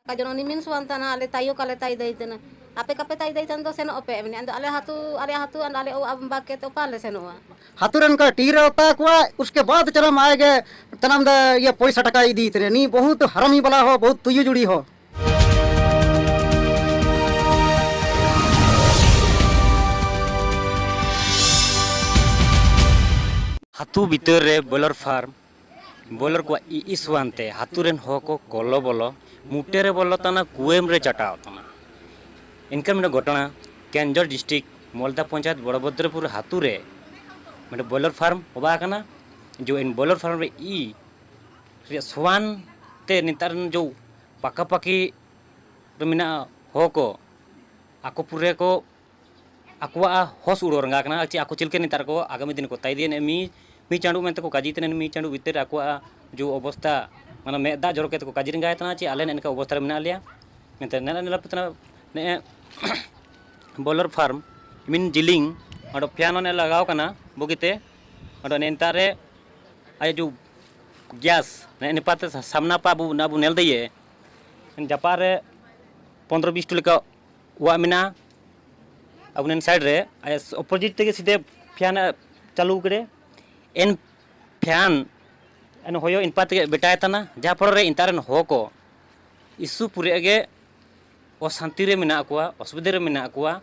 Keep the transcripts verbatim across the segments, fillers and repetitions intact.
ᱠᱟᱡᱚᱱ ᱩᱱᱤ ᱢᱮᱱ ᱥᱚᱣᱟᱱ ᱛᱟᱦᱮᱱᱟ, "ᱟᱞᱮ ᱛᱟᱭᱚ ᱠᱟᱞᱮ ᱛᱟᱭ ᱫᱟᱹᱭ ᱛᱟᱦᱮᱱᱟ, ᱟᱯᱮ ᱠᱟᱯᱮ ᱛᱟᱭ ᱫᱟᱹᱭ ᱛᱟᱦᱮᱱ ᱫᱚ ᱥᱮᱱᱚᱜ ᱟᱯᱮ?" ᱢᱮᱱᱮ, "ᱟᱫᱚ ᱟᱞᱮ ᱟᱹᱛᱩ, ᱟᱞᱮ ᱟᱹᱛᱩ ᱟᱨ ᱟᱞᱮ ᱚᱲᱟᱜ ᱵᱟᱜᱽ ᱠᱮᱛ ᱚᱠᱟ ᱞᱮ ᱥᱮᱱᱚᱜᱼᱟ?" ᱦᱟᱹᱛᱩ ᱨᱮᱱ ᱠᱟ ᱴᱤᱨ ᱚᱛᱟ ᱠᱚᱣᱟ, ᱩᱥᱠᱮ ᱵᱟᱫ ᱪᱟᱞᱟᱢ ᱟᱭᱮᱜᱮ, ᱪᱟᱞᱟᱢ ᱫᱟ ᱤᱭᱟᱹ ᱯᱚᱭᱥᱟ ᱴᱟᱠᱟ ᱤᱫᱤ ᱛᱮ, ᱱᱤ ᱵᱚᱦᱩᱛ ᱦᱟᱨᱟᱢᱤ ᱵᱟᱞᱟ ᱦᱚ, ᱵᱚᱦᱩᱛ ᱛᱩᱭᱩ ᱡᱩᱲᱤ ᱦᱚ᱾ ᱦᱟᱹᱛᱩ ᱵᱷᱤᱛᱟᱹᱨ ᱨᱮ ᱵᱚᱭᱞᱚᱨ ᱯᱷᱟᱨᱢ, ᱵᱚᱭᱞᱚᱨ ᱠᱚᱣᱟᱜ ᱤ ᱤᱥᱣᱟᱱ ᱛᱮ ᱦᱟᱹᱛᱩ ᱨᱮᱱ ᱦᱚᱲ ᱠᱚ ᱠᱚᱞᱚ ᱵᱚᱞᱚ, ᱢᱩᱴᱮ ᱨᱮ ᱵᱚᱞᱚ ᱛᱟᱱᱟ, ᱠᱩᱣᱮᱢ ᱨᱮ ᱪᱟᱴᱟᱣ ᱛᱟᱱᱟ᱾ ᱮᱱᱠᱟᱱ ᱢᱤᱫᱴᱮᱱ ᱜᱷᱚᱴᱚᱱᱟ ᱠᱮᱱᱡᱚᱨ ᱰᱤᱥᱴᱨᱤᱠᱴ ᱢᱚᱞᱫᱟ ᱯᱚᱧᱪᱟᱭᱮᱛ ᱵᱚᱲᱚᱵᱷᱚᱫᱨᱚᱯᱩᱨ ᱦᱟᱹᱛᱩ ᱨᱮ ᱢᱤᱫᱴᱮᱱ ᱵᱚᱭᱞᱚᱨ ᱯᱷᱟᱨᱢ ᱦᱚᱵᱟ ᱟᱠᱟᱱᱟ᱾ ᱡᱚ ᱮᱱ ᱵᱚᱭᱞᱚᱨ ᱯᱷᱟᱨᱢ ᱨᱮ ᱤ ᱨᱮᱭᱟᱜ ᱥᱚᱣᱟᱱ ᱛᱮ ᱱᱮᱛᱟᱨ ᱨᱮᱱ ᱡᱚ ᱯᱟᱠᱟ ᱯᱟᱠᱤ ᱨᱮ ᱢᱮᱱᱟᱜ ᱦᱚᱲ ᱠᱚ ᱟᱠᱚ ᱯᱩᱨᱟᱹ ᱠᱚ ᱟᱠᱚᱣᱟᱜ ᱦᱚᱥ ᱩᱲᱟᱹᱣ ᱨᱟᱸᱜᱟ ᱠᱟᱱᱟ᱾ ᱪᱮ ᱟᱠᱚ ᱪᱮᱫ ᱞᱮᱠᱟ ᱱᱮᱛᱟᱨ ᱠᱚ ᱟᱜᱟᱢᱤ ᱫᱤᱱ ᱠᱚ ᱛᱟᱭ ᱤᱫᱤᱭᱟ, ᱢᱤ-, ᱢᱤᱫ ᱪᱟᱸᱫᱳ ᱢᱮᱱᱛᱮ ᱠᱚ ᱠᱟᱡᱤ ᱛᱮ, ᱢᱤᱫ ᱪᱟᱸᱫᱳ ᱵᱷᱤᱛᱤᱨ ᱨᱮ ᱟᱠᱚᱣᱟᱜ ᱡᱚ ᱚᱵᱚᱥᱛᱟ, ᱢᱟᱱᱮ ᱢᱮᱫ ᱫᱟᱜ ᱡᱚᱨᱚ ᱠᱟᱛᱮ ᱠᱚ ᱠᱟᱡᱤ ᱨᱟᱸᱜᱟᱭ ᱛᱟᱦᱮᱱᱟ, ᱪᱮ ᱟᱞᱮ ᱱᱮᱜᱼᱮ ᱱᱤᱝᱠᱟ ᱚᱵᱚᱥᱛᱟ ᱨᱮ ᱢᱮᱱᱟᱜ ᱞᱮᱭᱟ ᱢᱮᱱᱛᱮ᱾ ᱱᱮᱜᱼᱮ ᱱᱮᱜᱼᱮ ᱵᱚᱭᱞᱚᱨ ᱯᱷᱟᱨᱢ ᱢᱤᱱ ᱡᱤᱞᱤᱝ ᱚᱸᱰᱮ ᱯᱷᱮᱱ ᱚᱱᱮ ᱞᱟᱜᱟᱣ ᱠᱟᱱᱟ ᱵᱩᱜᱤᱛᱮ, ᱚᱸᱰᱮ ᱱᱮᱛᱟᱨ ᱨᱮ ᱟᱭᱟᱜ ᱡᱚ ᱜᱮᱥ ᱱᱮᱜᱼᱮ ᱱᱤᱯᱟᱛᱮ ᱥᱟᱢᱱᱟ ᱯᱟ ᱟᱵᱚ, ᱟᱵᱚ ᱧᱮᱞ ᱫᱟᱹᱭᱮ ᱡᱟᱯᱟᱜ ᱨᱮ ᱯᱚᱱᱫᱽᱨᱚ ᱵᱤᱥ ᱴᱤ ᱞᱮᱠᱟ ᱚᱲᱟᱜ ᱢᱮᱱᱟᱜᱼᱟ᱾ ᱟᱵᱚ ᱱᱮᱱ ᱥᱟᱭᱤᱰ ᱨᱮ ᱟᱭᱟᱜ ᱚᱯᱳᱡᱤᱴ ᱛᱮᱜᱮ ᱥᱤᱫᱷᱟᱹ ᱯᱷᱮᱱ ᱮ ᱪᱟᱹᱞᱩ ᱠᱮᱫᱮ᱾ ᱮᱱ ᱯᱷᱮᱱ ᱮᱱ ᱦᱚᱭᱚ ᱤᱱᱯᱟ ᱛᱮᱜᱮ ᱵᱮᱴᱟᱭ ᱛᱟᱱᱟ, ᱡᱟᱦᱟᱸ ᱯᱷᱚᱲᱚ ᱨᱮ ᱤᱱᱛᱟ ᱨᱮᱱ ᱦᱚ ᱠᱚ ᱤᱥᱩ ᱯᱩᱨᱟᱹ ᱜᱮ ᱚᱥᱟᱱᱛᱤ ᱨᱮ ᱢᱮᱱᱟᱜ ᱠᱚᱣᱟ, ᱚᱥᱩᱵᱤᱫᱷᱟ ᱨᱮ ᱢᱮᱱᱟᱜ ᱠᱚᱣᱟ᱾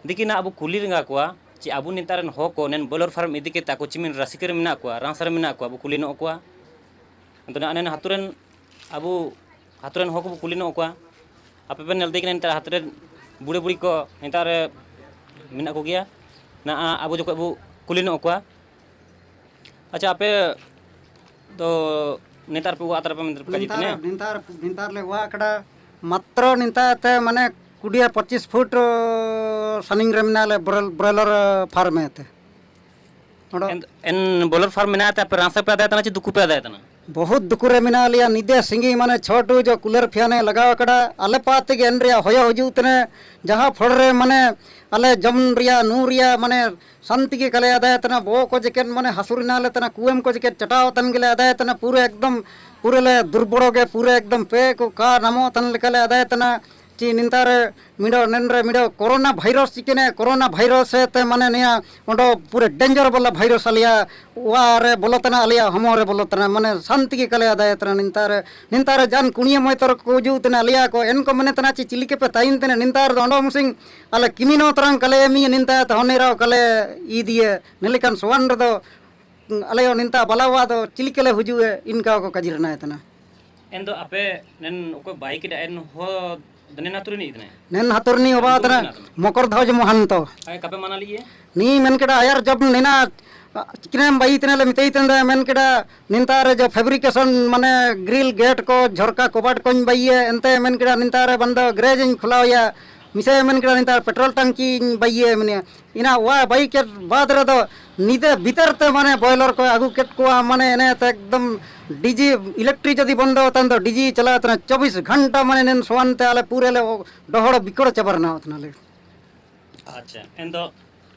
ᱫᱤᱠᱤ ᱱᱟ ᱟᱵᱚ ᱠᱩᱞᱤ ᱨᱮᱸᱜᱟ ᱠᱚᱣᱟ ᱡᱮ ᱟᱵᱚ ᱱᱮᱛᱟᱨ ᱨᱮᱱ ᱦᱚ ᱠᱚ ᱱᱮᱱ ᱵᱚᱭᱞᱚᱨ ᱯᱷᱟᱨᱢ ᱤᱫᱤ ᱠᱟᱛᱮ ᱟᱠᱚ ᱪᱤᱢᱤᱱ ᱨᱟᱹᱥᱠᱟᱹ ᱨᱮ ᱢᱮᱱᱟᱜ ᱠᱚᱣᱟ, ᱨᱟᱸᱥᱟ ᱨᱮ ᱢᱮᱱᱟᱜ ᱠᱚᱣᱟ, ᱟᱵᱚ ᱠᱩᱞᱤ ᱱᱚᱜ ᱠᱚᱣᱟ᱾ ᱟᱫᱚ ᱱᱟᱜ ᱱᱮᱱ ᱦᱟᱛᱳ ᱨᱮᱱ ᱟᱵᱚ ᱦᱟᱛᱳ ᱨᱮᱱ ᱦᱚ ᱠᱚᱵᱚ ᱠᱩᱞᱤ ᱱᱚᱜ ᱠᱚᱣᱟ᱾ ᱟᱯᱮ ᱯᱮ ᱧᱮᱞ ᱤᱫᱤ ᱠᱟᱱᱟ ᱱᱮᱛᱟᱨ ᱦᱟᱛᱳ ᱨᱮᱱ ᱵᱩᱲᱟᱹ ᱵᱩᱲᱤ ᱠᱚ ᱱᱮᱛᱟᱨ ᱨᱮ ᱢᱮᱱᱟᱜ ᱠᱚᱜᱮᱭᱟ᱾ ᱱᱟ ᱟᱵᱚ ᱡᱚᱠᱷᱚᱡ ᱵᱚ ᱠᱩᱞᱤ ᱱᱚᱜ ᱠᱚᱣᱟ, ᱟᱪᱪᱷᱟ, ᱟᱯᱮ ᱫᱚ ᱱᱮᱛᱟᱨ ᱯᱮ ᱚᱲᱟᱜ ᱛᱟᱨᱟ ᱯᱮ ᱢᱮᱱ ᱠᱟᱡᱤ ᱱᱮᱛᱟᱨ, ᱛᱤᱱᱟᱹᱜ? ᱱᱮᱛᱟᱨ, ᱱᱮᱛᱟᱨ ᱞᱮ ᱚᱲᱟᱜ ᱠᱟᱰᱟ ᱢᱟᱛᱨᱚ ᱱᱮᱛᱟᱨ ᱛᱮ ᱢᱟᱱᱮ ᱠᱩᱰᱤᱭᱟ ᱯᱚᱸᱪᱤᱥ ᱯᱷᱩᱴ, ᱚ, ᱥᱟᱺᱜᱤᱧ ᱨᱮ ᱢᱮᱱᱟᱜ ᱞᱮ ᱵᱨᱚᱭᱞ-, ᱵᱨᱚᱭᱞᱟᱨ ᱯᱷᱟᱨᱢ ᱛᱮ᱾ ᱚᱸᱰᱮ ᱮᱱ, ᱮᱱ ᱵᱚᱭᱞᱟᱨ ᱯᱷᱟᱨᱢ ᱢᱮᱱᱟᱜ ᱛᱮ ᱟᱯᱮ ᱨᱟᱥᱟ ᱯᱮ ᱟᱫᱟᱭ ᱛᱟᱱᱟ ᱪᱮ ᱫᱩᱠᱩ ᱯᱮ ᱟᱫᱟᱭ ᱛᱟᱱᱟ? ᱵᱚᱦᱩᱛ ᱫᱩᱠᱩ ᱨᱮ ᱢᱮᱱᱟᱜ ᱞᱮᱭᱟ᱾ ᱧᱤᱫᱟᱹ ᱥᱤᱸᱜᱤ ᱢᱟᱱᱮ ᱪᱷᱚ ᱴᱩ ᱡᱚ ᱠᱩᱞᱟᱨ ᱯᱷᱮᱱ ᱮ ᱞᱟᱜᱟᱣ ᱟᱠᱟᱫᱟ᱾ ᱟᱞᱮ ᱯᱟᱦᱟ ᱛᱮᱜᱮ ᱮᱱ ᱨᱮᱭᱟᱜ ᱦᱚᱭᱚ ᱦᱤᱡᱩᱜ ᱛᱮᱱᱮ, ᱡᱟᱦᱟᱸ ᱯᱷᱚᱲ ᱨᱮ ᱢᱟᱱᱮ ᱟᱞᱮ ᱡᱚᱢ ᱨᱮᱭᱟᱜ ᱱᱩ ᱨᱮᱭᱟᱜ ᱢᱟᱱᱮ ᱥᱟᱱᱛᱤ ᱜᱮ ᱠᱟᱞᱮ ᱟᱫᱟᱭ ᱛᱟᱱᱟ᱾ ᱵᱚᱦᱚᱜ ᱠᱚ ᱡᱮᱠᱮᱱ ᱢᱟᱱᱮ ᱦᱟᱹᱥᱩᱨ ᱮᱱᱟ ᱞᱮ ᱛᱟᱱᱟ, ᱠᱩᱣᱮᱢ ᱠᱚ ᱡᱮᱠᱮᱱ ᱪᱟᱴᱟᱣ ᱛᱟᱱ ᱜᱮᱞᱮ ᱟᱫᱟᱭ ᱛᱟᱱᱟ᱾ ᱯᱩᱨᱟᱹ ᱮᱠᱫᱚᱢ ᱯᱩᱨᱟᱹ ᱞᱮ ᱫᱩᱨᱵᱚᱲᱚ ᱜᱮ, ᱯᱩᱨᱟᱹ ᱮᱠᱫᱚᱢ ᱯᱮ ᱠᱚ ᱠᱟ ᱱᱟᱢᱚ ᱛᱟᱱ ᱞᱮᱠᱟ ᱞᱮ ᱟᱫᱟᱭ ᱛᱟᱱᱟ᱾ ᱪᱤ ᱱᱤᱱᱛᱟᱨ ᱢᱤᱰᱚ ᱱᱮᱱᱨᱮ ᱢᱤᱰᱚ ᱠᱚᱨᱳᱱᱟ ᱵᱷᱟᱭᱨᱟᱥ ᱪᱤᱠᱮᱱᱮ ᱠᱚᱨᱳᱱᱟ ᱵᱷᱟᱭᱨᱟᱥ ᱛᱮ ᱢᱟᱱᱮ ᱱᱤᱭᱟ ᱚᱸᱰᱚ ᱯᱩᱨᱟᱹ ᱰᱮᱧᱡᱟᱨ ᱵᱟᱞᱟ ᱵᱷᱟᱭᱨᱟᱥ ᱟᱞᱮᱭᱟ ᱚᱣᱟ ᱨᱮ ᱵᱚᱞᱚ ᱛᱟᱱᱟ, ᱟᱞᱮᱭᱟ ᱦᱚᱢᱚ ᱨᱮ ᱵᱚᱞᱚ ᱛᱟᱱᱟ, ᱢᱟᱱᱮ ᱥᱟᱱᱛᱤ ᱜᱮ ᱠᱟᱞᱮ ᱟᱫᱟᱭ ᱛᱟᱱᱟ᱾ ᱱᱤᱱᱛᱟᱨ ᱱᱤᱱᱛᱟᱨ ᱡᱟᱱ ᱠᱩᱲᱤᱭᱟᱹ ᱢᱚᱭᱛᱚᱨ ᱠᱚ ᱩᱡᱩ ᱛᱟᱱᱟ ᱟᱞᱮᱭᱟ ᱠᱚ ᱮᱱ ᱠᱚ ᱢᱮᱱᱮ ᱛᱟᱱᱟ ᱪᱤ ᱪᱤᱞᱤ ᱠᱮᱯᱮ ᱛᱟᱭᱤᱱ ᱛᱮᱱᱟ ᱱᱤᱱᱛᱟᱨ ᱫᱚ ᱚᱸᱰᱚ ᱢᱩᱥᱤᱝ ᱟᱞᱮ ᱠᱤᱢᱤᱱᱚ ᱛᱟᱨᱟᱝ ᱠᱟᱞᱮ ᱢᱤᱭᱟᱹ ᱱᱤᱱᱛᱟᱨ ᱛᱮ ᱦᱚᱱᱮᱨᱟᱣ ᱠᱟᱞᱮ ᱤᱫᱤᱭᱮ ᱱᱤᱞᱤᱠᱟᱱ ᱥᱚᱣᱟᱱ ᱨᱮᱫᱚ ᱟᱞᱮ ᱦᱚᱸ ᱱᱤᱱᱛᱟ ᱵᱟᱞᱟᱣᱟ ᱫᱚ ᱪᱤᱞᱤ ᱠᱟᱞᱮ ᱦᱩᱡᱩᱜᱼᱟ, ᱤᱱᱠᱟ ᱠᱚ ᱠᱟᱡᱤ ᱨᱮᱱᱟᱭ ᱛᱟᱱᱟ᱾ ᱮᱱ ᱫᱚ ᱟᱯᱮ ᱱᱮᱱ ᱚᱠᱚᱭ ᱵᱟᱭ ᱠᱮᱫᱟ ᱮᱱ ᱦᱚ ᱫᱚ ᱱᱮᱱ ᱟᱛᱳ ᱨᱤᱱᱤᱡ ᱠᱟᱱᱟᱭ? ᱱᱮᱱ ᱦᱟᱛᱚᱨᱱᱤ ᱚᱵᱟ ᱛᱟᱱᱟ ᱢᱚᱠᱚᱨ ᱫᱷᱚᱡᱽ ᱢᱚᱦᱟᱱᱛᱚ᱾ ᱟᱭ ᱠᱟᱯᱮ ᱢᱟᱱᱟ ᱞᱤᱭᱮ? ᱱᱤ ᱢᱮᱱ ᱠᱮᱫᱟ ᱟᱭᱟᱨ ᱡᱚᱵ ᱱᱮᱱᱟ ᱪᱤᱠᱱᱮᱢ ᱵᱟᱭᱤ ᱛᱮᱱᱟ ᱞᱮ ᱢᱤᱛᱟᱹᱭ ᱛᱮᱱᱫᱟ ᱢᱮᱱ ᱠᱮᱫᱟ ᱱᱤᱱᱛᱟ ᱨᱮ ᱡᱚ ᱯᱷᱮᱵᱨᱤᱠᱮᱥᱚᱱ ᱢᱟᱱᱮ ᱜᱨᱤᱞ ᱜᱮᱴ ᱠᱚ ᱡᱷᱚᱨᱠᱟ ᱠᱚᱵᱟᱴ ᱠᱚᱧ ᱵᱟᱭᱤᱭᱮ ᱮᱱᱛᱮ ᱢᱮᱱ ᱠᱮᱫᱟ ᱱᱤᱱᱛᱟ ᱨᱮ ᱵᱟᱱᱫᱚ ᱜᱨᱮᱡᱽ ᱤᱧ ᱠᱷᱩᱞᱟᱣ ᱮᱭᱟ᱾ ᱢᱤᱥᱮ ᱢᱮᱱ ᱠᱮᱫᱟ ᱱᱤᱱᱛᱟ ᱨᱮ ᱯᱮᱴᱨᱳᱞ ᱴᱟᱝᱠᱤᱧ ᱵᱟᱭᱤᱭᱮ ᱢᱮᱱᱮ ᱤᱱᱟ ᱣᱟ ᱵᱟᱭᱤ ᱠᱮᱫ ᱵᱟᱫ ᱨᱮᱫᱚ ᱱᱤᱫᱟᱹ ᱵᱷᱤᱛᱟᱹᱨ ᱛᱮ ᱢᱟᱱᱮ ᱵᱚᱭᱞᱚᱨ ᱠᱚ ᱟᱹᱜᱩ ᱠᱮᱫ ᱠᱚᱣᱟ ᱢᱟᱱᱮ ᱮᱱᱮ ᱛᱮ ᱮᱠᱫᱚᱢ ᱰᱤᱡᱤ ᱤᱞᱮᱠᱴᱨᱤ ᱡᱩᱫᱤ ᱵᱚᱱᱫᱚ ᱛᱟᱦᱮᱱ ᱫᱚ ᱰᱤᱡᱤ ᱪᱟᱞᱟᱣ ᱛᱟᱦᱮᱱᱟ ᱪᱚᱵᱵᱤᱥ ᱜᱷᱚᱱᱴᱟ ᱢᱟᱱᱮ ᱱᱮᱱ ᱥᱚᱣᱟᱱ ᱛᱮ ᱟᱞᱮ ᱯᱩᱨᱟᱹ ᱞᱮ ᱰᱚᱦᱚᱲ ᱵᱤᱠᱚᱲ ᱪᱟᱵᱟ ᱨᱮᱱᱟ ᱛᱟᱦᱮᱱᱟᱞᱮ᱾ ᱟᱪᱪᱷᱟ ᱮᱱᱫᱚ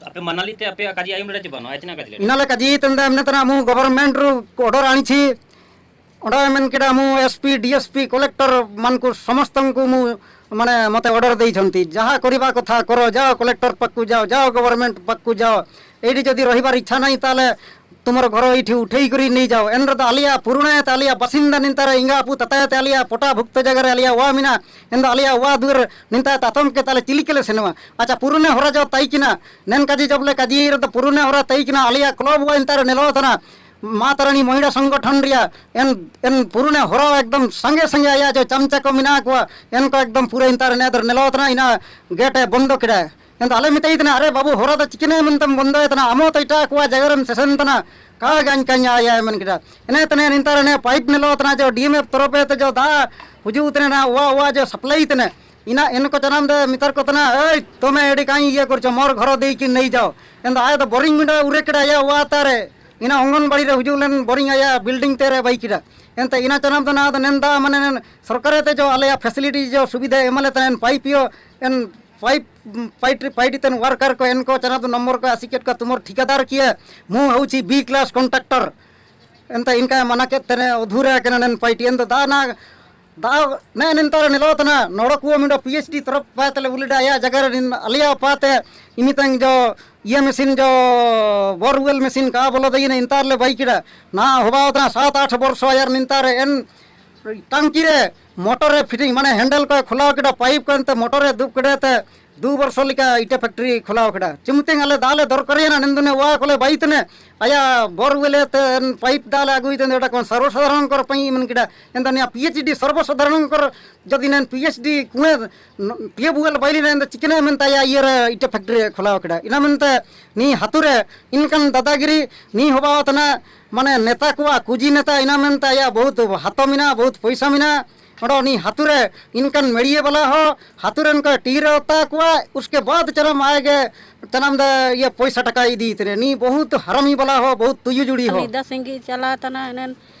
ᱟᱯᱮ ᱢᱟᱱᱟᱞᱤ ᱛᱮ ᱟᱯᱮᱭᱟᱜ ᱠᱟᱡᱤ ᱟᱭᱩᱢ ᱞᱮ ᱪᱮ ᱵᱟᱹᱱᱩᱜᱼᱟ ᱮᱛᱱᱟ ᱠᱟᱡᱤ ᱞᱮ? ᱤᱱᱟᱞᱮ ᱠᱟᱡᱤ ᱛᱮᱱᱫᱟ ᱮᱢᱱᱮ ᱛᱮᱱᱟ ᱟᱢᱩ ᱜᱚᱵᱷᱚᱨᱱᱢᱮᱱᱴ ᱨᱩ ᱚᱰᱚᱨ ᱟᱹᱬᱤᱪᱷᱤ ᱚᱸᱰᱮ ᱢᱮᱱ ᱠᱮᱫᱟ ᱟᱢᱩ S P D S P collector ᱢᱟᱱᱠᱩ ᱥᱚᱢᱚᱥᱛᱚᱝᱠᱩ ᱢᱩ ᱢᱟᱱᱮ ᱢᱚᱛᱮ ᱚᱰᱚᱨ ᱫᱮᱭ ᱪᱷᱚᱱᱛᱤ ᱡᱟᱦᱟᱸ ᱠᱚᱨᱤᱵᱟ ᱠᱚᱛᱷᱟ ᱠᱚᱨᱚ ᱡᱟᱣ ᱠᱚᱞᱮᱠᱴᱚᱨ ᱯᱟᱠᱠᱩ ᱡᱟᱣ ᱡᱟᱣ ᱜᱚᱵᱷᱚᱨᱱᱢᱮᱱᱴ ᱯᱟᱠᱠᱩ ᱡᱟᱣ ᱮᱰᱤ ᱡᱩᱫᱤ ᱨᱚᱦᱤᱵᱟᱨ ᱤᱪᱪᱷᱟ ᱱᱟᱭ ᱛᱟᱦᱞᱮ ᱛᱩᱢᱚᱨ ᱜᱷᱚᱨᱚ ᱤᱴᱷᱤ ᱩᱴᱷᱮᱭ ᱠᱚᱨᱤ ᱱᱮᱭ ᱡᱟᱣ ᱮᱱ ᱨᱮᱫᱚ ᱟᱞᱮᱭᱟ ᱯᱩᱨᱩᱱᱟᱭ ᱛᱮ ᱟᱞᱮᱭᱟ ᱵᱟᱥᱤᱱᱫᱟ ᱱᱤᱱᱛᱟᱨᱮ ᱤᱝᱜᱟ ᱟᱯᱩ ᱛᱟᱛᱟᱭ ᱛᱮ ᱟᱞᱮᱭᱟ ᱯᱚᱴᱟ ᱵᱷᱩᱠᱛᱚ ᱡᱟᱭᱜᱟ ᱨᱮ ᱟᱞᱮᱭᱟ ᱣᱟ ᱢᱮᱱᱟᱜ ᱮᱱ ᱫᱚ ᱟᱞᱮᱭᱟ ᱣᱟ ᱫᱩᱣᱟᱹᱨ ᱱᱤᱱᱛᱟ ᱛᱟᱛᱚᱢ ᱠᱮ ᱛᱟᱞᱮ ᱪᱤᱞᱤ ᱠᱮᱞᱮ ᱥᱮᱱᱚᱜᱼᱟ᱾ ᱟᱪᱪᱷᱟ ᱯᱩᱨᱩᱱᱮ ᱦᱚᱨᱟ ᱡᱟᱣ ᱛᱟᱭ ᱠᱤᱱᱟ ᱱᱮᱱ ᱠᱟᱡᱤ ᱡᱚᱵ ᱞᱮ ᱠᱟᱡᱤ ᱨᱮᱫᱚ ᱯᱩᱨᱩᱱᱮ ᱦᱚᱨᱟ ᱛᱟᱭ ᱠᱤᱱᱟ ᱟᱞᱮᱭᱟ ᱠᱞᱚᱵ ᱣᱟ ᱮᱱᱛᱟᱨᱮ ᱱᱮᱞᱚ ᱛᱟᱱᱟ ᱢᱟ ᱛᱟᱨᱟᱱᱤ ᱢᱚᱦᱤᱲᱟ ᱥᱚᱝᱜᱚᱴᱷᱚᱱ ᱨᱮᱭᱟᱜ ᱮᱱ ᱮᱱ ᱯᱩᱨᱩᱱᱮ ᱦᱚᱨᱟ ᱮᱠᱫᱚᱢ ᱥᱟᱸᱜᱮ ᱥᱟᱸᱜᱮ ᱟᱭᱟ ᱡᱚ ᱪᱟᱢᱪᱟ ᱠᱚ ᱢᱮᱱᱟᱜ ᱠᱚᱣᱟ ᱮᱱ ᱠᱚ ᱮᱠᱫᱚᱢ ᱯᱩᱨᱟᱹ ᱮᱱᱛᱟᱨᱮ ᱱᱮᱫ ᱨᱮ ᱱᱮᱞᱚ ᱛᱟᱱᱟ ᱤᱱᱟ ᱜᱮᱴ ᱮ ᱵᱚᱱᱫᱚ ᱠᱮᱫᱟ᱾ ᱮᱱᱛᱮ ᱟᱞᱮ ᱢᱮᱛᱟᱭ ᱠᱟᱱᱟ, "ᱟᱨᱮ ᱵᱟᱹᱵᱩ, ᱦᱚᱨᱟ ᱫᱚ ᱪᱤᱠᱟᱹᱱᱟᱭ ᱢᱮᱱᱛᱮᱢ ᱵᱚᱱᱫᱚᱭ ᱛᱟᱱᱟ? ᱟᱢ ᱦᱚᱸ ᱛᱚ ᱮᱴᱟᱜ ᱠᱚᱣᱟᱜ ᱡᱟᱭᱜᱟ ᱨᱮᱢ ᱥᱮᱥᱮᱱ ᱛᱟᱱᱟ, ᱠᱟ ᱜᱟᱧ ᱠᱟᱧᱟ ᱟᱭᱟᱭ?" ᱢᱮᱱ ᱠᱮᱫᱟ᱾ ᱮᱱᱮ ᱛᱮᱱᱮ ᱱᱮᱛᱟᱨ ᱮᱱᱮ ᱯᱟᱭᱤᱯ ᱱᱮᱞᱚ ᱛᱟᱱᱟ, ᱡᱚ ᱰᱤ ᱮᱢ ᱮᱯᱷ ᱛᱚᱨᱚᱯ ᱛᱮ ᱡᱚ ᱫᱟ ᱦᱩᱡᱩᱜ ᱛᱟᱱᱟ, ᱚᱣᱟ ᱚᱣᱟ ᱡᱚ ᱥᱟᱯᱞᱟᱭ ᱛᱟᱱᱟ᱾ ᱤᱱᱟ ᱮᱱ ᱠᱚ ᱪᱟᱱᱟᱢ ᱫᱮ ᱢᱮᱛᱟᱨ ᱠᱚ ᱛᱟᱱᱟ, "ᱮᱭ, ᱛᱚᱢᱮ ᱮᱰᱤ ᱠᱟᱧ ᱤᱭᱟᱹ ᱠᱚᱨᱪᱚ, ᱢᱚᱨ ᱜᱷᱚᱨᱚ ᱫᱮᱭ ᱠᱤᱱ ᱱᱮᱭ ᱡᱟᱣ᱾" ᱮᱱ ᱫᱚ ᱟᱭ ᱫᱚ ᱵᱚᱨᱤᱝ ᱢᱤᱰᱟ ᱩᱨᱮ ᱠᱮᱰᱟ ᱭᱟ ᱚᱣᱟ ᱛᱟᱨᱮ᱾ ᱤᱱᱟ ᱚᱝᱜᱚᱱᱵᱟᱲᱤ ᱨᱮ ᱦᱩᱡᱩᱜ ᱞᱮᱱ ᱵᱚᱨᱤᱝ ᱟᱭᱟ ᱵᱤᱞᱰᱤᱝ ᱛᱮ ᱨᱮ ᱵᱟᱭ ᱠᱮᱰᱟ᱾ ᱮᱱᱛᱮ ᱤᱱᱟ ᱪᱟᱱᱟᱢ ᱫᱚ ᱱᱟ ᱫᱚ ᱱᱮᱱ ᱫᱟ ᱢᱟᱱᱮ ᱱᱮᱱ ᱥᱚᱨᱠᱟᱨ ᱛᱮ ᱡᱚ ᱟᱞᱮᱭᱟ ᱯᱷᱮᱥᱤᱞᱤᱴᱤ ᱡᱚ ᱥᱩᱵᱤᱫᱷᱟ ᱮᱢᱟᱞᱮ ᱛᱟᱦᱮᱱ ᱯᱟᱭᱤᱯ ᱭᱚ ᱮᱱ ᱯᱟᱭᱤᱯ ᱯᱟᱭᱤᱴ ᱯᱟᱭᱤᱴ ᱛᱮᱱ ᱣᱟᱨᱠᱟᱨ ᱠᱚ ᱮᱱ ᱠᱚ ᱪᱟᱱᱟ ᱫᱚ ᱱᱚᱢᱵᱚᱨ ᱠᱚ ᱟᱥᱤ ᱠᱮᱫ ᱠᱚ ᱛᱩᱢᱚᱨ ᱴᱷᱤᱠᱟᱫᱟᱨ ᱠᱤᱭᱟᱹ ᱢᱩ ᱦᱟᱹᱩᱪᱤ ᱵᱤ ᱠᱞᱟᱥ ᱠᱚᱱᱴᱟᱠᱴᱚᱨ᱾ ᱮᱱᱛᱮ ᱤᱱᱠᱟ ᱢᱟᱱᱟ ᱠᱮᱫ ᱛᱮ ᱚᱫᱷᱩᱨᱟ ᱠᱟᱱᱟ ᱱᱮᱱ ᱯᱟᱭᱴᱤ ᱮᱱ ᱫᱚ ᱫᱟ ᱱᱟ ᱫᱟ ᱱᱮ ᱱᱮᱱᱛᱟᱨ ᱱᱮᱞᱚ ᱛᱟᱱᱟ ᱱᱚᱲᱚ ᱠᱚ ᱢᱤᱰᱚ ᱯᱤ ᱮᱭᱤᱪ ᱰᱤ ᱛᱚᱨᱚᱯ ᱯᱟᱭ ᱛᱮᱞᱮ ᱩᱞᱤᱰᱟ ᱟᱭᱟ ᱡᱟᱜᱟ ᱨᱮ ᱱᱤᱱ ᱟᱞᱤᱭᱟ ᱯᱟᱛᱮ ᱤᱢᱤᱛᱟᱝ ᱡᱚ ᱤᱭᱟᱹ ᱢᱮᱥᱤᱱ ᱡᱚ ᱵᱚᱨᱣᱮᱞ ᱢᱮᱥᱤᱱ ᱠᱟ ᱵᱚᱞᱚ ᱫᱟᱭᱤᱱ ᱤᱱᱛᱟᱨ ᱞᱮ ᱵᱟᱭ ᱠᱤᱰᱟ ᱱᱟ ᱦᱚᱵᱟᱣ ᱛᱟᱱᱟ ᱥᱟᱛ ᱟᱴ ᱵᱚᱨᱥᱚ ᱟᱭᱟᱨ ᱱᱤᱱᱛᱟᱨ ᱮᱱ ᱴᱟᱝᱠᱤ ᱨᱮ ᱢᱚᱴᱚᱨ ᱨᱮ ᱯᱷᱤᱴᱤᱝ ᱢᱟᱱᱮ ᱦᱮᱱᱰᱮᱞ ᱠᱚᱭ ᱠᱷᱩᱞᱟᱣ ᱠᱮᱫᱟ ᱯᱟᱭᱤᱯ ᱠᱚ ᱮᱱᱛᱮ ᱢᱚᱴᱚᱨ ᱨᱮ ᱫᱩᱵ ᱠᱮᱫᱟ ᱛᱮ ᱫᱩ ᱵᱚᱨᱥᱚ ᱞᱮᱠᱟ ᱤᱴᱟᱹ ᱯᱷᱮᱠᱴᱨᱤ ᱠᱷᱩᱞᱟᱣ ᱠᱮᱫᱟ᱾ ᱪᱤᱢᱩᱛᱤᱝ ᱟᱞᱮ ᱫᱟᱜ ᱞᱮ ᱫᱚᱨᱠᱟᱨᱤᱭᱟᱱᱟ ᱱᱮᱱᱫᱩᱱᱮ ᱣᱟ ᱠᱚᱞᱮ ᱵᱟᱭᱤᱛ ᱱᱮ ᱟᱭᱟ ᱵᱚᱨ ᱣᱮᱞᱮ ᱛᱮ ᱯᱟᱭᱤᱯ ᱫᱟᱜ ᱞᱮ ᱟᱹᱜᱩᱭ ᱛᱮ ᱚᱸᱰᱮ ᱠᱷᱚᱱ ᱥᱚᱨᱵᱚ ᱥᱟᱫᱷᱟᱨᱚᱱ ᱠᱚᱨᱮ ᱯᱟᱹᱧ ᱢᱮᱱ ᱠᱮᱫᱟ᱾ ᱮᱱᱫᱚ ᱱᱤᱭᱟ ᱯᱤ ᱮᱭᱤᱪ ᱰᱤ ᱥᱚᱨᱵᱚ ᱥᱟᱫᱷᱟᱨᱚᱱ ᱠᱚᱨᱮ ᱡᱩᱫᱤ ᱱᱮᱱ ᱯᱤ ᱮᱭᱤᱪ ᱰᱤ ᱠᱩᱭᱟᱹ ᱴᱤᱭᱩᱵᱽ ᱣᱮᱞ ᱵᱟᱭᱞᱤ ᱱᱮᱱ ᱫᱚ ᱪᱤᱠᱟᱹᱱᱟ ᱢᱮᱱᱛᱮ ᱟᱭᱟ ᱤᱭᱟᱹ ᱨᱮ ᱤᱴᱟᱹ ᱯᱷᱮᱠᱴᱨᱤ ᱨᱮ ᱠᱷᱩᱞᱟᱣ ᱠᱮᱫᱟ᱾ ᱤᱱᱟ ᱢᱮᱱᱛᱮ ᱱᱤ ᱦᱟᱛᱩ ᱨᱮ ᱤᱱᱠᱟᱱ ᱫᱟᱫᱟᱜᱤᱨᱤ ᱱᱤ ᱦᱚᱵᱟᱣ ᱛᱟᱱᱟ ᱢᱟᱱᱮ ᱱᱮᱛᱟ ᱠᱚᱣᱟ ᱠᱩᱡᱤ ᱱᱮᱛᱟ ᱤᱱᱟ ᱢᱮᱱᱛᱮ ᱟᱭᱟ ᱵᱚᱦᱩᱛ ᱦᱟᱛᱚ ᱢᱮᱱᱟᱜᱼᱟ, ᱵᱚᱦᱩᱛ ᱯᱚᱭᱥᱟ ᱢᱮᱱᱟᱜᱼᱟ᱾ ᱚᱸᱰᱮ ᱩᱱᱤ ᱦᱟᱹᱛᱩ ᱨᱮ ᱤᱱᱠᱟᱱ ᱢᱮᱲᱤᱭᱟᱹ ᱵᱟᱞᱟ ᱦᱚᱸ ᱦᱟᱹᱛᱩ ᱨᱮᱱ ᱠᱚ ᱴᱤᱨ ᱟᱣᱛᱟ ᱠᱚᱣᱟ, ᱩᱥᱠᱮ ᱵᱟᱫ ᱪᱟᱱᱟᱢ ᱟᱭ ᱜᱮ ᱪᱟᱱᱟᱢ ᱫᱟ ᱤᱭᱟᱹ ᱯᱚᱭᱥᱟ ᱴᱟᱠᱟ ᱤᱫᱤ ᱛᱮ ᱱᱤ ᱵᱚᱦᱩᱛ ᱦᱟᱨᱟᱢᱤ ᱵᱟᱞᱟ ᱦᱚᱸ ᱵᱚᱦᱩᱛ ᱛᱩᱭᱩ ᱡᱩᱲᱤ ᱦᱚᱸ᱾ ᱱᱤᱫᱟ ᱥᱤᱸᱜᱤ ᱪᱟᱞᱟᱣ ᱛᱟᱱᱟ ᱮᱱᱮᱱ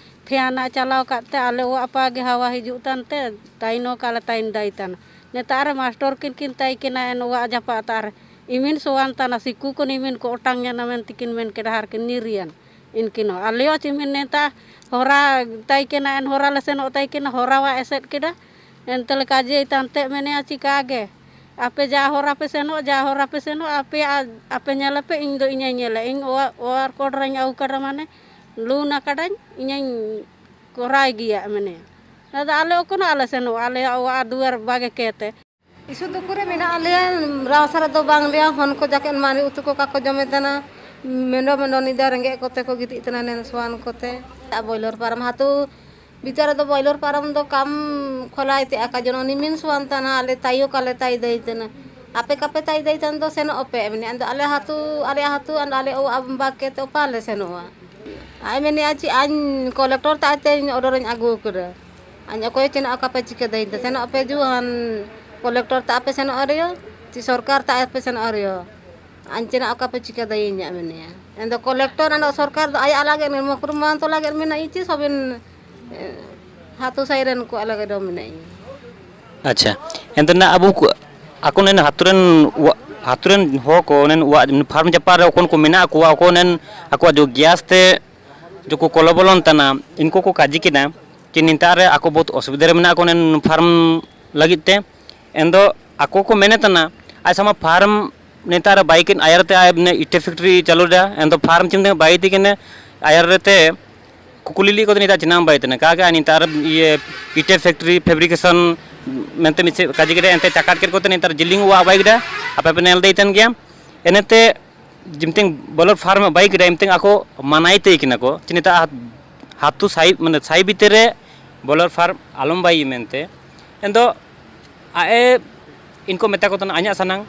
ᱛᱷᱮᱭᱟᱱᱟ ᱪᱟᱞᱟᱣ ᱠᱟᱛᱮ ᱟᱞᱮ ᱚᱲᱟᱜ ᱯᱟ ᱜᱮ ᱦᱟᱣᱟ ᱦᱤᱡᱩᱜ ᱛᱟᱱ ᱛᱮ ᱛᱟᱭᱱᱚ ᱠᱟᱞᱮ ᱛᱟᱭᱱ ᱫᱟᱭ ᱛᱟᱱᱟ᱾ ᱱᱮᱛᱟᱨ ᱨᱮ ᱢᱟᱥᱴᱚᱨ ᱠᱤᱱ ᱠᱤᱱ ᱛᱟᱭ ᱠᱮᱱᱟ ᱮᱱ ᱚᱲᱟᱜ ᱡᱟᱯᱟᱜ ᱛᱟᱨ ᱤᱢᱤᱱ ᱥᱚᱣᱟᱱ ᱛᱟᱱᱟ ᱥᱤᱠᱩ ᱠᱚ ᱤᱢᱤᱱ ᱠᱚ ᱚᱴᱟᱝ ᱮᱱᱟ ᱢᱮᱱ ᱛᱤᱠᱤᱱ ᱢᱮᱱ ᱠᱮᱫᱟ ᱦᱟᱨ ᱠᱤᱱ ᱱᱤᱨᱤᱭᱟᱱ᱾ ᱤᱱᱠᱤᱱ ᱦᱚᱸ ᱟᱞᱮ ᱦᱚᱸ ᱪᱮᱫ ᱮᱢ ᱢᱮᱱ ᱱᱮᱛᱟ ᱦᱚᱨᱟ ᱛᱟᱭ ᱠᱟᱱᱟ, ᱮᱱ ᱦᱚᱨᱟ ᱞᱮ ᱥᱮᱱᱚᱜ ᱛᱟᱭ ᱠᱟᱱᱟ, ᱦᱚᱨᱟ ᱣᱟᱜ ᱮᱥᱮᱫ ᱠᱮᱫᱟ᱾ ᱮᱱᱛᱮ ᱞᱮᱠᱟ ᱡᱮ ᱛᱟᱱᱛᱮ ᱢᱮᱱᱮᱜᱼᱟ, ᱪᱤᱠᱟ ᱜᱮ ᱟᱯᱮ ᱡᱟ ᱦᱚᱨᱟ ᱯᱮ ᱥᱮᱱᱚᱜ, ᱡᱟ ᱦᱚᱨᱟ ᱯᱮ ᱥᱮᱱᱚᱜ, ᱟᱯᱮ ᱟᱯᱮ ᱧᱮᱞ ᱟᱯᱮ, ᱤᱧ ᱫᱚ ᱤᱧᱟᱹᱧ ᱧᱮᱞᱟ, ᱤᱧ ᱚᱣᱟᱨ ᱠᱳᱰ ᱨᱮᱧ ᱟᱹᱜᱩ ᱠᱟᱫᱟ, ᱢᱟᱱᱮ ᱞᱩᱱ ᱟᱠᱟᱫᱟᱹᱧ, ᱤᱧᱟᱹᱧ ᱠᱚᱨᱟᱣ ᱜᱮᱭᱟ ᱢᱮᱱᱮ᱾ ᱟᱫᱚ ᱟᱞᱮ ᱚᱠᱚᱱᱚ ᱟᱞᱮ ᱥᱮᱱᱚᱜ, ᱟᱞᱮᱭᱟᱜ ᱚᱲᱟᱜ ᱫᱩᱣᱟᱹᱨ ᱵᱟᱜᱮ ᱠᱮᱛᱮ᱾ ᱤᱥᱩ ᱫᱚ ᱠᱚᱨᱮ ᱢᱮᱱᱟᱜ ᱞᱮᱭᱟ, ᱨᱟᱣᱥᱟ ᱨᱮᱫᱚ ᱵᱟᱝ ᱞᱮᱭᱟ, ᱦᱚᱱ ᱠᱚ ᱡᱟᱠᱮᱱ ᱢᱟᱨᱮ ᱩᱛᱩ ᱠᱚ ᱠᱟᱠᱚ ᱡᱚᱢᱮ ᱛᱟᱦᱮᱱᱟ, ᱢᱮᱱᱰᱚ ᱢᱮᱱᱰᱚ ᱱᱤᱫᱟ ᱨᱮᱸᱜᱮᱡ ᱠᱚᱛᱮ ᱠᱚ ᱜᱤᱛᱤᱡ ᱛᱟᱦᱮᱱᱟ, ᱱᱮᱱ ᱥᱚᱣᱟᱱ ᱠᱚᱛᱮ᱾ ᱟᱨ ᱵᱚᱭᱞᱚᱨ ᱯᱟᱨᱟᱢ ᱦᱟᱛᱩ ᱵᱤᱪᱟᱨ ᱨᱮᱫᱚ ᱵᱚᱭᱞᱚᱨ ᱯᱟᱨᱟᱢ ᱫᱚ ᱠᱟᱢ ᱠᱷᱚᱞᱟᱭ ᱛᱮ ᱟᱠᱟ ᱡᱚᱱᱚ ᱩᱱᱤ ᱢᱮᱱ ᱥᱚᱣᱟᱱ ᱛᱟᱦᱮᱱᱟ, ᱟᱞᱮ ᱛᱟᱭᱚ ᱠᱟᱞᱮ ᱛᱟᱭ ᱫᱟᱹᱭ ᱛᱟᱦᱮᱱᱟ, ᱟᱯᱮ ᱠᱟᱯᱮ ᱛᱟᱭ ᱫᱟᱹᱭ ᱛᱟᱦᱮᱱ ᱫᱚ ᱥᱮᱱᱚᱜ ᱟᱯᱮ, ᱢᱮᱱᱮ ᱟᱫᱚ ᱟᱞᱮ ᱦᱟᱛᱩ ᱟᱞᱮ ᱦᱟᱛᱩ ᱟᱨ ᱟᱞᱮ ᱚᱲᱟᱜ ᱵᱟᱜᱽ ᱠᱮᱛ ᱚᱠᱟ ᱞᱮ ᱥᱮᱱᱚᱜᱼᱟ? ᱟᱡ ᱢᱮᱱᱮᱫᱼᱟ ᱪᱮᱫ ᱟᱧ ᱠᱚᱞᱮᱠᱴᱚᱨ ᱛᱟᱜ ᱛᱮᱧ ᱚᱰᱟᱨ ᱤᱧ ᱟᱹᱜᱩ ᱟᱠᱟᱫᱟ᱾ ᱟᱧ ᱚᱠᱚᱭ ᱪᱮ ᱱᱚᱜᱼᱟ ᱠᱟᱯᱮ ᱪᱤᱠᱟᱹ ᱫᱟᱹᱧ ᱛᱮ ᱥᱮᱱᱚᱜ ᱟᱯᱮ ᱡᱩᱣᱟᱹᱱ ᱠᱚᱞᱮᱠᱴᱚᱨ ᱛᱟᱜ ᱯᱮ ᱥᱮᱱᱚᱜ ᱟᱨᱮᱭᱚ ᱪᱮ ᱥᱚᱨᱠᱟᱨ ᱛᱟᱜ ᱯᱮ ᱥᱮᱱᱚᱜ ᱟᱨᱮᱭᱚ᱾ ᱟᱧ ᱪᱮ ᱱᱚᱜᱼᱟ ᱠᱟᱯᱮ ᱪᱤᱠᱟᱹ ᱫᱟᱹᱭᱤᱧ ᱧᱟᱜ ᱢᱮᱱᱮᱭᱟ᱾ ᱮᱱᱫᱚ ᱠᱚᱞᱮᱠᱴᱚᱨ ᱟᱱᱫᱚ ᱥᱚᱨᱠᱟᱨ ᱫᱚ ᱟᱭᱟᱜ ᱟᱞᱟᱜ ᱮ ᱢᱚᱠᱨᱩᱢᱟᱱ ᱛᱚ ᱞᱟᱜᱮ ᱢᱮᱱᱟ ᱤᱧ ᱪᱮ ᱥᱚᱵᱮᱱ ᱦᱟᱛᱩ ᱥᱟᱭᱨᱮᱱ ᱠᱚ ᱟᱞᱟᱜ ᱫᱚ ᱢᱮᱱᱟ ᱤᱧ᱾ ᱟᱪᱪᱷᱟ, ᱮᱱᱛᱮ ᱱᱟ ᱟᱵᱚ ᱠᱚ ᱟᱠᱚ ᱱᱮᱱ ᱦᱟᱛᱩ ᱨᱮᱱ ᱚᱣᱟᱜ ᱦᱟᱛᱩ ᱨᱮᱱ ᱦᱚᱲ ᱠᱚ ᱱᱮᱱ ᱚᱣᱟᱜ ᱯᱷᱟᱨᱢ ᱡᱟᱯᱟᱜ ᱨᱮ ᱚᱠᱚᱭ ᱠᱚ ᱢᱮᱱᱟᱜ ᱠᱚᱣᱟ, ᱚᱠᱚᱭ ᱱᱮᱱ ᱟᱠᱚᱣᱟᱜ ᱡᱚ ᱜᱮᱥ ᱛᱮ ᱡᱚᱠᱚ ᱠᱚᱞᱚᱵᱚᱞᱚᱱ ᱛᱟᱱᱟ, ᱤᱱᱠᱩ ᱠᱚ ᱠᱟᱡᱤ ᱠᱮᱫᱟ ᱡᱮ ᱱᱮᱛᱟᱨ ᱨᱮ ᱟᱠᱚ ᱵᱚᱦᱩᱛ ᱚᱥᱩᱵᱤᱫᱷᱟ ᱨᱮ ᱢᱮᱱᱟᱜ ᱠᱚ ᱚᱱᱮ ᱯᱷᱟᱨᱢ ᱞᱟᱹᱜᱤᱫ ᱛᱮ᱾ ᱮᱱᱫᱚ ᱟᱠᱚ ᱠᱚ ᱢᱮᱱᱮᱫ ᱛᱟᱦᱮᱱᱟ, ᱟᱪᱪᱷᱟ ᱢᱟ ᱯᱷᱟᱨᱢ ᱱᱮᱛᱟᱨ ᱵᱟᱭ ᱠᱤᱱ ᱟᱭᱟᱨ ᱛᱮ ᱟᱭ ᱢᱟᱱᱮ ᱤᱴᱟᱹ ᱯᱷᱮᱠᱴᱨᱤ ᱪᱟᱹᱞᱩ ᱞᱮᱫᱟ, ᱮᱱᱫᱚ ᱯᱷᱟᱨᱢ ᱪᱤᱱᱛᱟᱹ ᱵᱟᱭ ᱤᱫᱤ ᱠᱟᱱᱟ ᱟᱭᱟᱨ ᱨᱮ ᱛᱮ ᱠᱩᱠᱞᱤ ᱞᱤ ᱠᱚᱫᱚ ᱱᱮᱛᱟᱨ ᱪᱤᱱᱟᱢ ᱵᱟᱭ ᱛᱟᱦᱮᱱᱟ, ᱠᱟ ᱜᱮ ᱱᱮᱛᱟᱨ ᱤᱭᱟᱹ ᱤᱴᱟᱹ ᱯᱷᱮᱠᱴᱨᱤ ᱯᱷᱮᱵᱨᱤᱠᱮᱥᱚᱱ ᱢᱮᱱᱛᱮ ᱢᱤᱫ ᱥᱮᱫ ᱠᱟᱡᱮ ᱠᱮᱫᱟ, ᱮᱱᱛᱮ ᱪᱟᱠᱟᱴ ᱠᱮᱫ ᱠᱚᱛᱮ ᱱᱮᱛᱟᱨ ᱡᱤᱞᱤᱝ ᱚᱣᱟᱜ ᱵᱟᱭ ᱠᱮᱫᱟ, ᱟᱯᱮ ᱯᱮ ᱧᱮᱞ ᱤᱫᱤᱭᱮᱫ ᱛᱟᱦᱮᱱ ᱜᱮᱭᱟ᱾ ᱮᱱᱮᱛᱮ ᱡᱤᱢᱛᱤᱝ ᱵᱚᱞᱚᱨ ᱯᱷᱟᱨᱢ ᱵᱟᱭ ᱠᱮᱫᱟ, ᱮᱢᱛᱤᱝ ᱟᱠᱚ ᱢᱟᱱᱟᱭ ᱛᱮ ᱠᱤᱱᱟ ᱠᱚ ᱪᱮ ᱱᱮᱛᱟᱨ ᱦᱟᱛ-, ᱦᱟᱛᱩ ᱥᱟᱭᱤ ᱢᱟᱱᱮ ᱥᱟᱭᱤ ᱵᱤᱛᱤᱨ ᱨᱮ ᱵᱚᱞᱚᱨ ᱯᱷᱟᱨᱢ ᱟᱞᱚᱢ ᱵᱟᱭ ᱢᱮᱱᱛᱮ᱾ ᱮᱱᱫᱚ ᱟᱡ ᱮ ᱤᱱᱠᱩ ᱢᱮᱛᱟ ᱠᱚ ᱛᱟᱦᱮᱱᱟ, ᱟᱧᱟᱜ ᱥᱟᱱᱟᱝ,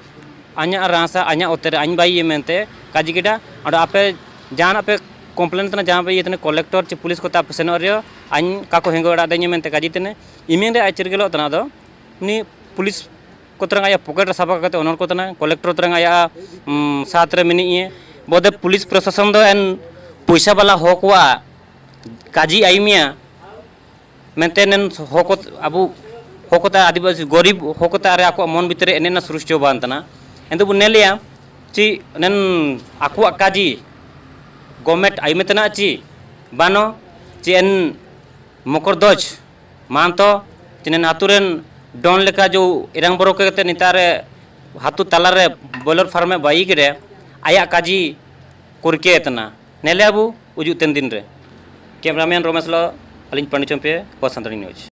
ᱟᱧᱟᱜ ᱨᱟᱥᱟ, ᱟᱧᱟᱜ ᱚᱛᱮ ᱨᱮ ᱟᱧ ᱵᱟᱭ ᱤᱭᱟᱹ ᱢᱮᱱᱛᱮ ᱠᱟᱡᱤ ᱜᱮᱰᱟ᱾ ᱚᱸᱰᱮ ᱟᱯᱮ ᱡᱟᱦᱟᱱᱟᱜ ᱯᱮ ᱠᱚᱢᱯᱞᱮᱱ ᱛᱟᱦᱮᱱᱟ, ᱡᱟᱦᱟᱸ ᱯᱮ ᱤᱭᱟᱹ ᱛᱟᱦᱮᱱᱟ, ᱠᱚᱞᱮᱠᱴᱚᱨ ᱪᱮ ᱯᱩᱞᱤᱥ ᱠᱚᱛᱮ ᱟᱯᱮ ᱥᱮᱱᱚᱜ ᱨᱮᱦᱚᱸ ᱟᱧ ᱠᱟᱠᱚ ᱦᱮᱸᱜᱚ ᱟᱲᱟᱜ ᱫᱟᱹᱧ ᱢᱮᱱᱛᱮ ᱠᱟᱡᱤ ᱛᱟᱦᱮᱱᱟ᱾ ᱤᱢᱤᱱ ᱨᱮ ᱟᱡ ᱪᱤᱨᱜᱟᱹᱞᱚᱜ ᱛᱟᱦᱮᱱᱟ᱾ ᱟᱫᱚ ᱩᱱᱤ ᱯᱩᱞᱤᱥ ᱠᱚ ᱛᱚᱨᱟᱝ ᱟᱭᱟᱜ ᱯᱚᱠᱮᱴ ᱨᱮ ᱥᱟᱵ ᱠᱟᱛᱮ ᱚᱱᱚᱨ ᱠᱚ ᱛᱟᱦᱮᱱᱟ, ᱠᱚᱞᱮᱠᱴᱚᱨ ᱛᱚᱨᱟᱝ ᱟᱭᱟᱜ, ᱩᱢ, ᱥᱟᱛ ᱨᱮ ᱢᱮᱱᱟᱜ ᱤᱭᱟᱹ᱾ ᱵᱚᱫᱮ ᱯᱩᱞᱤᱥ ᱯᱨᱚᱥᱟᱥᱚᱱ ᱫᱚ ᱮᱱ ᱯᱚᱭᱥᱟ ᱵᱟᱞᱟ ᱦᱚᱲ ᱠᱚᱣᱟᱜ ᱠᱟᱡᱤ ᱟᱭᱢᱤᱭᱟ ᱢᱮᱱᱛᱮ ᱱᱮᱱ ᱦᱚᱠᱚ ᱟᱵᱚ ᱦᱚᱠᱚᱛᱟ ᱟᱹᱫᱤᱵᱟᱹᱥᱤ ᱜᱚᱨᱤᱵ ᱦᱚᱠᱚᱛᱟ ᱨᱮ ᱟᱠᱚᱣᱟᱜ ᱢᱚᱱ ᱵᱷᱤᱛᱨᱤ ᱨᱮ ᱮᱱᱮᱡ ᱨᱮᱱᱟᱜ ᱥᱨᱩᱥᱴᱤ ᱦᱚᱸ ᱵᱟᱝ ᱛᱟᱦᱮᱱᱟ᱾ ᱮᱱᱛᱮ ᱵᱚᱱ ᱧᱮᱞᱮᱭᱟ ᱪᱮ ᱱᱮᱱ ᱟᱠᱚᱣᱟᱜ ᱠᱟᱡᱤ ᱜᱚᱵᱷᱢᱮᱱᱴ ᱟᱭᱢᱮ ᱛᱮᱱᱟᱜ ᱪᱮ ᱵᱟᱱᱚ ᱪᱮ ᱮᱱ ᱢᱚᱠᱚᱨᱫᱷᱚᱡᱽ ᱢᱟᱱᱛᱚ ᱪᱮ ᱱᱮᱱ ᱟᱛᱳ ᱨᱮᱱ ᱰᱚᱱ ᱞᱮᱠᱟ ᱡᱚ ᱮᱨᱟᱝ ᱵᱚᱨᱚ ᱠᱟᱛᱮ ᱱᱮᱛᱟᱨ ᱨᱮ ᱟᱛᱳ ᱛᱟᱞᱟᱨᱮ ᱵᱚᱭᱞᱚᱨ ᱯᱷᱟᱨᱢᱮ ᱵᱟᱹᱭᱤ ᱠᱮᱫᱟ, ᱟᱭᱟᱜ ᱠᱟᱡᱤ ᱠᱚᱨᱠᱮ ᱛᱟᱦᱮᱱᱟ᱾ ᱱᱮᱞᱮ ᱟᱵᱚ ᱩᱡᱩᱜ ᱛᱮᱱ ᱫᱤᱱ ᱨᱮ᱾ ᱠᱮᱢᱨᱟᱢᱮᱱ ᱨᱚᱢᱮᱥ ᱞᱚ, ᱟᱹᱞᱤᱧ ᱯᱟᱱᱰᱤ ᱪᱚᱢᱯᱮ, ᱯᱚ ᱥᱟᱱᱛᱟᱲᱤ ᱱᱤᱭᱩᱡᱽ᱾